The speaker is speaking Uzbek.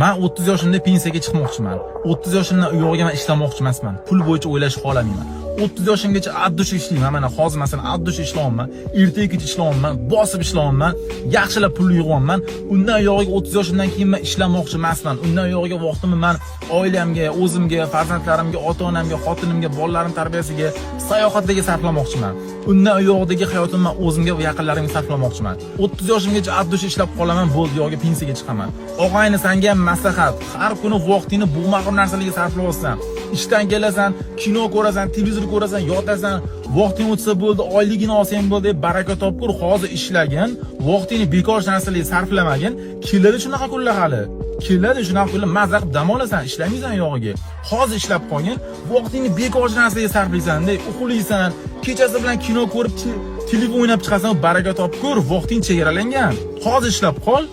Man 30 yoshimda pensiyaga chiqmoqchiman. 30 yoshimdan u yog'iga man ishlamoqchi emasman. Pul bo'yicha o'ylashni xohlamayman. 30 yoshimgacha от души ishlayman. Mana hozir, masalan, от души ishlayapman. Ertaga kech ishlayapman, bosib ishlayapman, yaxshilab pul yig'yapman. Undan uyog'iga 30 yoshimdan keyin man ishlamoqchi emasman. Undan uyog'iga vaqtimni man oilamga, o'zimga, farzandlarimga, ota-onamga, xotinimga, bolalarim tarbiyasiga, sayohatlarga sarflamoqchiman. Undan uyog'idagi hayotimni man o'zimga va yaqinlarimga sarflamoqchiman. 30 yoshimgacha от души ishlab qolaman, bo'ldi, yog'iga pensiyaga chiqaman. Og'ayni, sanga ham maslahat. Har kuni vaqtingni bo'lmag'ur narsalarga sarflayapsan. Ishdan kelasan, kino ko'rasan, televizor ko'rasan, yotasan, vaqting o'tsa bo'ldi, oyligini olsang bo'ldi, baraka topgur, hozir ishlagin, vaqtingni bekor narsalarga sarflamagin. Keladi shunaqa kunlar hali. Keladi shunaqa kunlar, maza qilib dam olasan, ishlamaysan yog'iga. Hozir ishlab qolgin, vaqtingni bekor narsaga sarflaysan-da, uxlaysan, kechasi bilan kino ko'rib, telefon o'ynab chiqasan, baraka topgur, vaqting chegaralangan. Hozir ishlab qol.